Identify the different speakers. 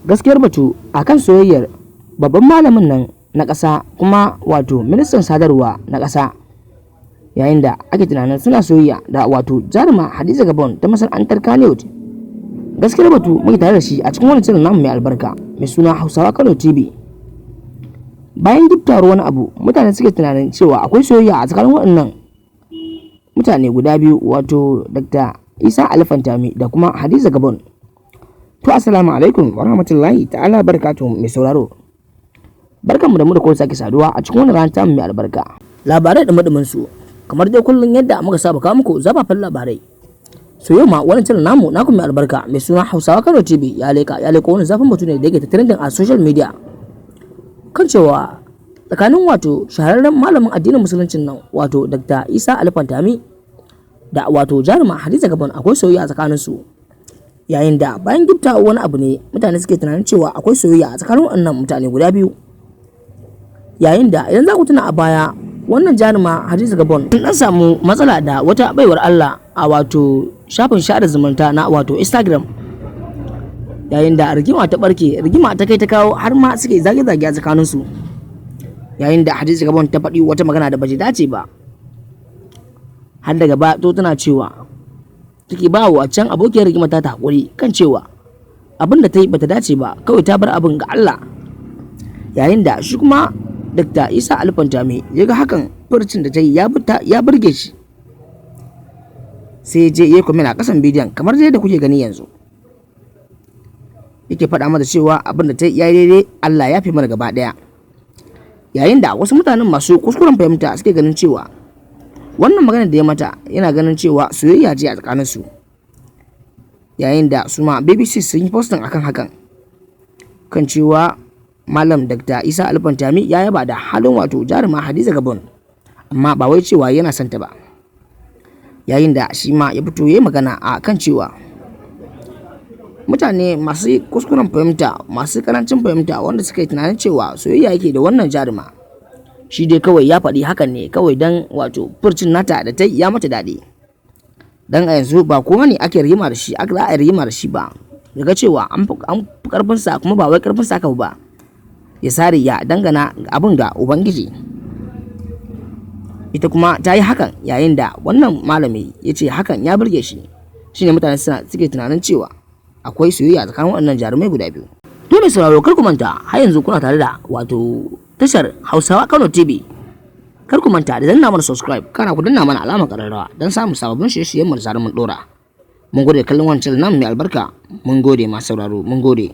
Speaker 1: Gaskiyar batu akan soyayyar babban malamin nan na ƙasa kuma wato ministan sadarwa na ƙasa, yayin da ake tunanin suna soyayya da wato jaruma Hadiza Gabon ta masana'antar Kannywood. Gaskiyar batu muke tare da shi a cikin wani channel namu mai albarka mai suna Hausawa Kano TV. Bayan giftawar wani abu, mutane suke tunanin cewa akwai soyayya a tsakanin waɗannan mutane guda biyu, wato Dr. Isa Ali Fantami da kuma Hadiza Gabon. To, assalamu alaikum wa rahmatullahi ta'ala barakatuhu, mai sauraro. Barkanmu da mu da kowa sake saduwa a cikin wannan rana tamu mai albarka. Labarai da madumin su, kamar dai kullum yadda muka saba kawo muku zafafan labarai. So yau ma wannan channel namu naku mai albarka mai suna Hausawa Kano TV ya leka wani zafin batu ne da yake trending a social media, kan cewa tsakanin wato shahararren malamin addinin Musuluncin nan, wato Dr. Isa Ali Fantami, da wato jaruma Hadiza Gabon akwai soyayya a tsakaninsu. Yayin da bayan gifta wani abu ne mutane suke tunanin cewa akwai soyayya a tsakanin waɗannan mutane guda biyu. Yayin da idan za ku tuna a baya, wannan jaruma Hadiza Gabon sun dan samu matsala da wata baiwar Allah a wato shafin sada zumunta na wato Instagram, yayin da rigima ta barke, rigima ta kai ta kawo, har ma suke zage-zage a tsakaninsu, yayin da Hadiza Gabon ta faɗi wata magana da ba dace ba, har daga ba to tana cewa take ba wa can abokiyar rigima ta hakuri kan cewa abin da ta yi bata dace ba, kawai ta bar abin ga Allah. Yayin da shi kuma Dr. Isa Ali Fantami ya ga hakan, furcin da ta yi ya burge shi, sai je ya comment a kasan bidiyon kamar dai da kuke gani yanzu, yake faɗa mata cewa abin da ta yi ya daidai, Allah ya fi mana gaba ɗaya. Yayin da wasu mutanen masu kuskuren fahimta suke ganin cewa wannan magana da ya mata yana ganin cewa soyayya ce a tsakaninsu, yayin da su ma BBC sun yi posting akan hakan, kan cewa Malam Dr. Isa Ali Fantami ya yaba da halin wato jaruma Hadiza Gabon, amma ba wai cewa yana son ta ba. Yayin da shi ma ya fito ya yi magana a kan cewa mutane masu kuskuren fahimta, masu karancin fahimta, wanda suka yi tunanin cewa soyayya yake da wannan jaruma, shi dai kawai ya faɗi hakan ne kawai don wato furcin nata da ta ya mata daɗi. Dan a yanzu ba kowa ne ake rigima da shi aka za a rigima da shi ba daga cewa an fi karfinsa, kuma ba wai karfinsa aka ba, ya sare ya dangana abin ga Ubangiji. Ita kuma ta yi hakan, yayin da wannan malami ya ce hakan ya burge shi, shine mutane suna suke tunanin cewa akwai soyayya tsakanin waɗannan jarumai guda biyu. To mai sauraro, kar ku manta, har yanzu kuna tare da wato tashar Hausawa Kano TV. Kar ku manta da danna mana subscribe, kana ku danna mana alamar ƙararrawa don samun sababbin shirye-shiryen mu da zarar mun ɗora. Mun gode kallon wancan nan mai albarka. Mun gode masu sauraro, mun gode.